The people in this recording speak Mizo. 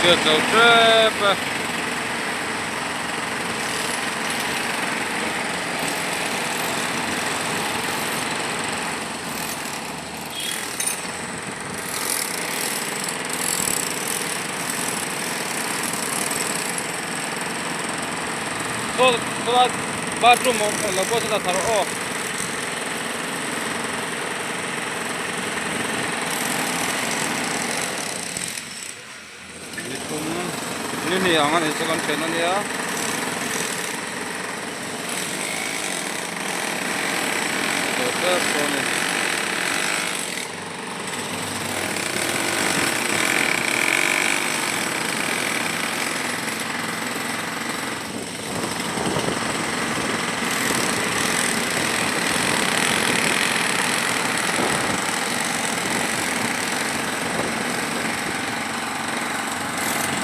Tiat zo tep e. Saw sawlai bathroom lo pawh saw ta thar aw. Ni thum ni hnih ang a ni chu kan then a nia. Tawh tep pawh a ni.